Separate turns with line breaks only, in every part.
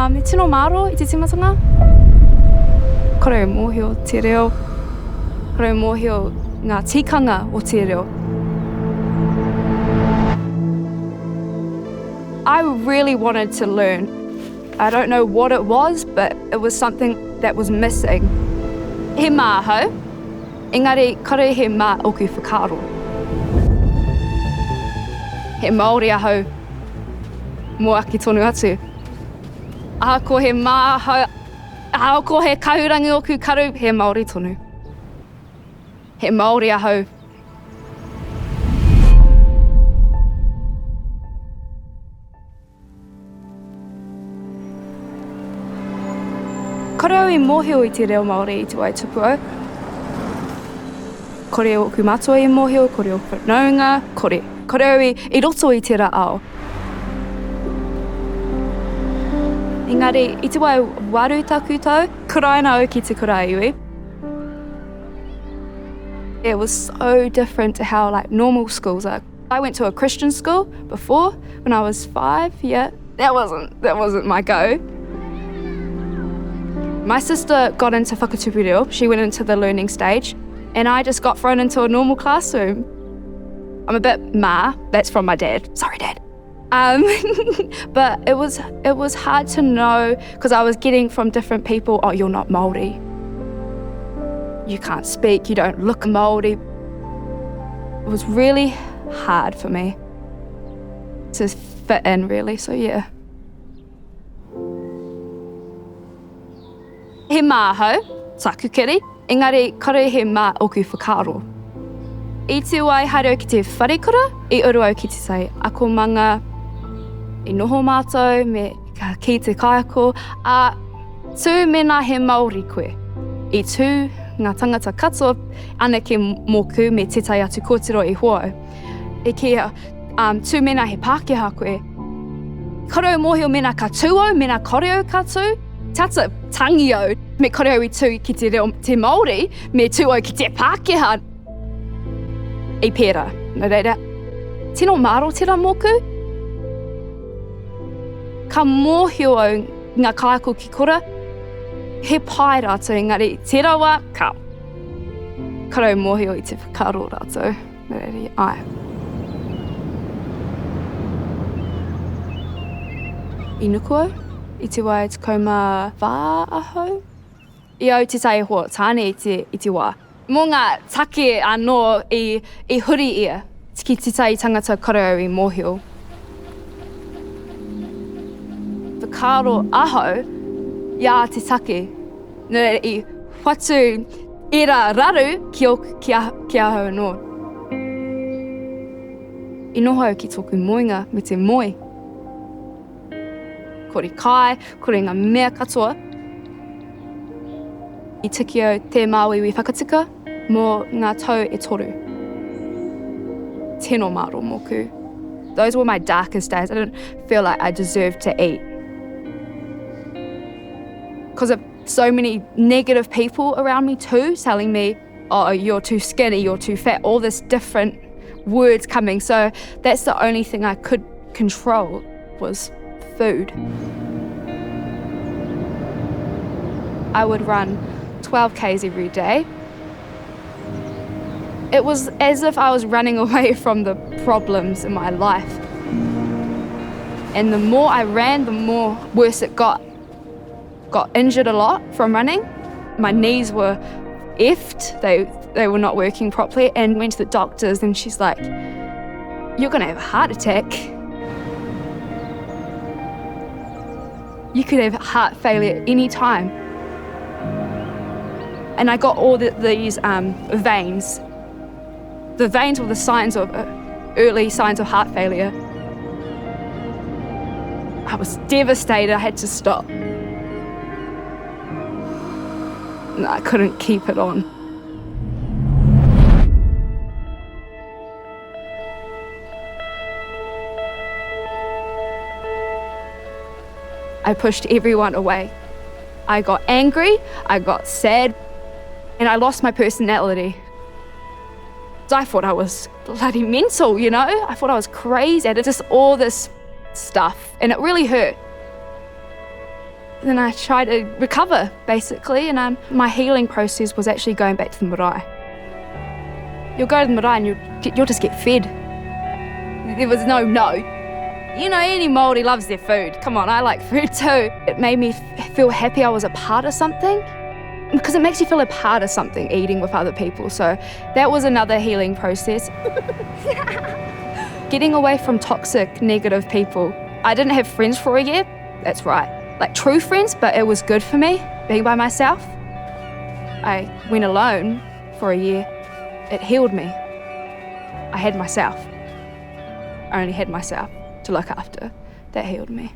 Um, he tino māro i te tīmatanga. Kore au mōhio te reo, kore au mōhio ngā tikanga o te reo. I really wanted to learn. I don't know what it was, but it was something that was missing. He mā ahau, engari kore he mā ōku whakaaro. He Māori ahau mō ake tonu atu. Ahakoa he mā ahau, ahakoa he kahurangi ōku karu, he Māori tonu. He Māori ahau. Kore au i mōhio i te reo Māori i te wā i tupu au. Kore ōku matua i mōhio, kore ōku whanaunga, kore. Kore au i, i roto i tērā ao. Engari, i te wā e waru taku tau, kuraina au ki te kura iwi. It was so different to how like normal schools are. I went to a Christian school before when I was five, yeah. That wasn't, that wasn't my go. My sister got into whakatupu reo. She went into the learning stage and I just got thrown into a normal classroom. I'm a bit ma, that's from my dad. Sorry, dad. Um, but it was, it was hard to know because I was getting from different people, oh, you're not Māori. You can't speak, you don't look Māori. It was really hard for me to fit in, really, so yeah. He mā ahau, taku kiri, engari kore he mā oku whakaaro. I tū ai haere au ki te wharekura, i uru au ki te tai akomanga, i noho mātou me ka kī te kaiako, ā, tū mēnā he Māori koe. I tū ngā tangata katoa anake mōku me tētahi atu kōtiro i hoa au. I kīia, um, tū mēnā he Pākehā koe. Kore au mōhio mēnā ka tū au, mēnā kore au ka tū. Tata tangi au, me kore au i tū ki te reo te Māori, me tū au ki te Pākehā. I pērā. Nō reira, tino māro tērā mōku. Ka mōhio au ngā kaiako ki kura, he pai rātou engari tērā wā, ka. Kore au mōhio i te whakaaro rātou. Nō reira, āe. I nuku au, i te wā e 14 ahau. I au te tae hoa tāne i te, i te wā. Mō ngā take anō i, i huri ia. Ki te tae tangata kore au i mōhio. Whakaaro ahau i a te take. Nō reira i whatu ērā raru ki ōku, ki a, ki ahau anō. I noho au ki tōku moenga me te moe. Kore kai, kore ngā mea katoa. I tiki au te māuiui whakatika mō ngā tau e toru. Tino mārō mōku. Those were my darkest days. I didn't feel like I deserved to eat. Because of so many negative people around me too, telling me, oh, you're too skinny, you're too fat, all this different words coming. So that's the only thing I could control was food. I would run 12 Ks every day. It was as if I was running away from the problems in my life. And the more I ran, the more worse it got. Got injured a lot from running. My knees were effed, they, they were not working properly, and went to the doctors, and she's like, You're gonna have a heart attack. You could have heart failure any time. And I got all the, these um, veins. The veins were the signs of uh, early signs of heart failure. I was devastated, I had to stop. I couldn't keep it on. I pushed everyone away. I got angry, I got sad, and I lost my personality. I thought I was bloody mental, you know? I thought I was crazy. I did just all this stuff, and it really hurt. Then I tried to recover, basically, and um, my healing process was actually going back to the marae. You'll go to the marae and you'll, get, you'll just get fed. There was no no. You know, any Māori loves their food. Come on, I like food too. It made me feel happy I was a part of something because it makes you feel a part of something, eating with other people. So that was another healing process. Getting away from toxic, negative people. I didn't have friends for a year. That's right. Like true friends, but it was good for me being by myself. I went alone for a year. It healed me. I had myself. I only had myself to look after. That healed me.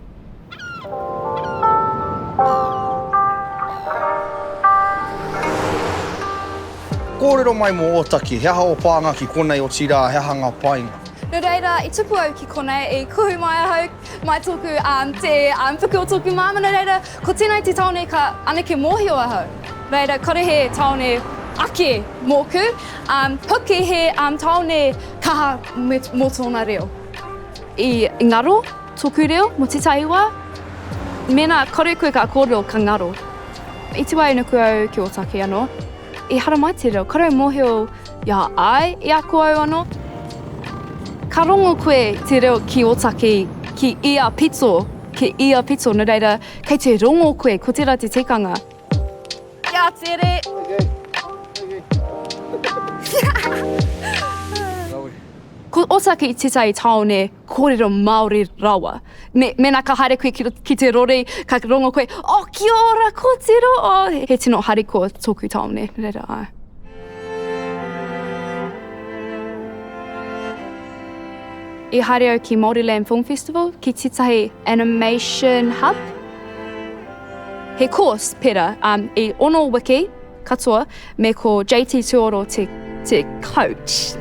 Kōrero mai mō Ōtaki, he aha ō pānga ki konei, otirā, he aha ngā painga?
Nō reira, i tupu au ki konei, i kuhu mai ahau mai tōku, um, te um, puku o tōku māma, nō reira, ko tēnei te tāone ka anake mōhio ahau. Reira, kore he tāone ake mōku, um, hoki he um, tāone kaha me, mō tōna reo. I ngaro tōku reo mō tētahi wā. Mēnā kore koe ka kōrero, ka ngaro. I te wā i nuku au ki Ōtaki anō, i haramai te reo, kore au mōhio i a ai i ako au anō. Ka rongo koe te reo ki Ōtaki, ki ia pito, ki ia pito, nō reira, kei te rongo koe, ko tērā te tikanga. Kia tere! Ko Ōtaki tētahi tāone kōrero Māori rawa. Me, mēnā ka haere koe ki, ki te rori, ka rongo koe, oh, kia ora, kōtiro! Oh, he tino harikoa tōku tāone, nō reira, āe. I haere au ki Māoriland Film Festival, ki tētahi animation hub. He course pera, um, i ono wiki katoa, me ko JT Tuoro te, te coach.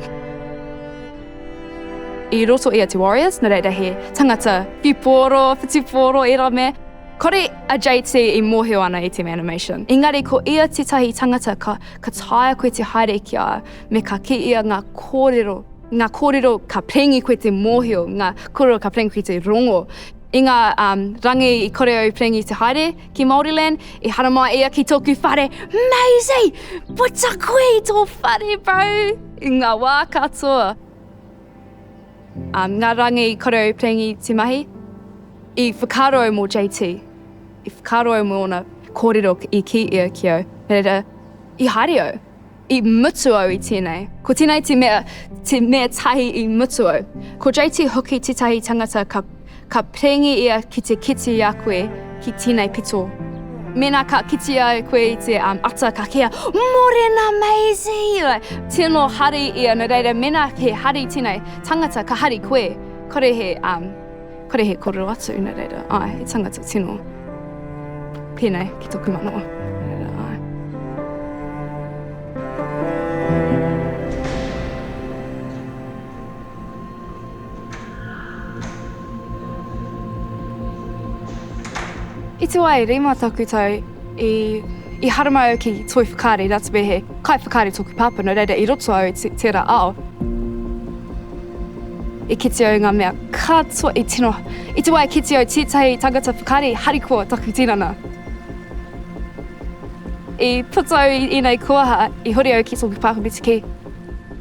I roto ia te Warriors, nō reira he tangata whiporo, whitupōro, era mea. Kore a JT i mōhio ana i te animation. Engari ko ia tētahi tangata ka, ka taea koe te haere ki a ia, me ka kī ia ngā kōrero, ngā kōrero ka pēngi koe te mōhio, ngā kōrero ka pēngi koe te rongo. I ngā um, rangi i kore au pēngi te haere ki Māoriland, i haramai ia ki tōku whare, Maisie, puta koe i tō whare, bro! I ngā wā katoa. Um, ngā rangi i kore au pēngi te mahi, i whakaaro au mō JT. I whakaaro au mō ōna kōrero i kī ia ki au. Reira, i haere au. I mutu au i tēnei. Ko tēnei te mea, te mea tahi i mutu au. Ko JT hoki tētahi tangata ka, ka pēngi ia ki te kite i a koe ki tēnei pito. Mēnā ka kite ai koe i te um, ata ka kīa, Morena Maisie! Like, tino hari ia, nō reira mēnā he hari tēnei tangata ka hari koe. Kore he, um, Kore he korero atu, na reira, ae, he tangata tino penei ki toku manawa. Na reira, ae. I te wā e rima taku tau, i, i haramai au ki Toi Whakaari, nā te mea he kaiwhakaari tōku pāpā, nō reira i roto au i tērā ao. I kite au i ngā mea katoa i tino, i te wā i kite au tētahi tangata whakaari harikoa taku tinana. I puta au i ēnei kuaha, i huri au ki tōku pāpā me te kī,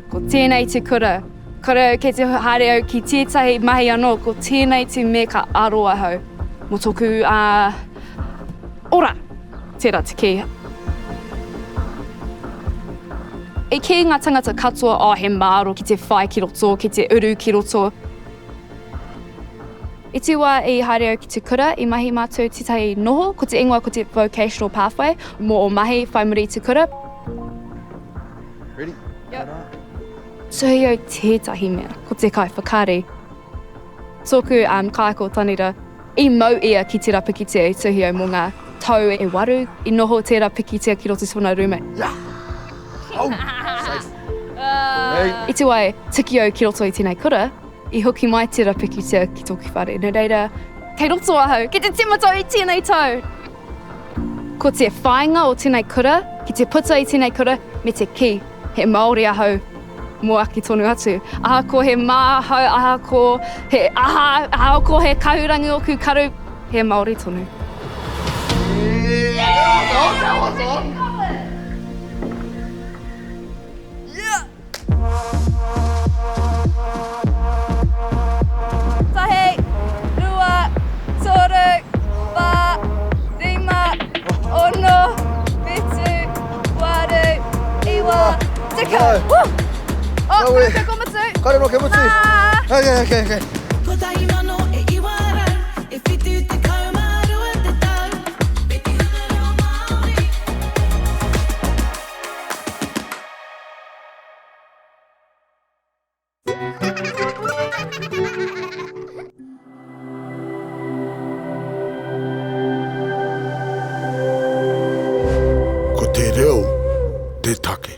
ko tēnei te kura, kore au kei te haere au ki tētahi mahi anō, ko tēnei te mea ka aro ahau mō tōku ora. Tērā te kī. I kī ngā tangata katoa, oh, he māro ki te whai ki roto, ki te uru ki roto. I te wā i haere au ki te kura, i mahi mātou tētahi noho, ko te ingoa ko te vocational pathway, mō ō mahi whai muri i te kura.
Ready?
Yep. Tuhi au tētahi mea, ko te kaiwhakaari. Tōku um, kaiako Tanira, I mau ia ki tera pikitia i tuhi au mo nga tau e waru, i noho tera pikitia ki roto tona ruma. I te wa e tiki au ki roto i tenei kura, i hoki mai tera pikitia ki toku whare. No reira, kei roto ahau, ki te timata i tenei tau! Ko te whainga o tenei kura, ki te puta i tenei kura, me te ki, he Maori ahau mō ake tonu atu. Ahakoa he mā ahau, ahakoa he aha, ahakoa he kahurangi ōku karu, he Māori tonu.
That was on!
Yeah! Tahi, rua, toru, wha, rima, ono, whitu, waru, iwa, tekau. Woo! Oh,
Kawe.
kare ko mutu.
Kare no ke mutu.
Ah!
Okay, okay, okay.
Kotahi mano e iwa rau, e whitu tekau mā rua te tau. Petihana reo Māori.
Ko te reo te take.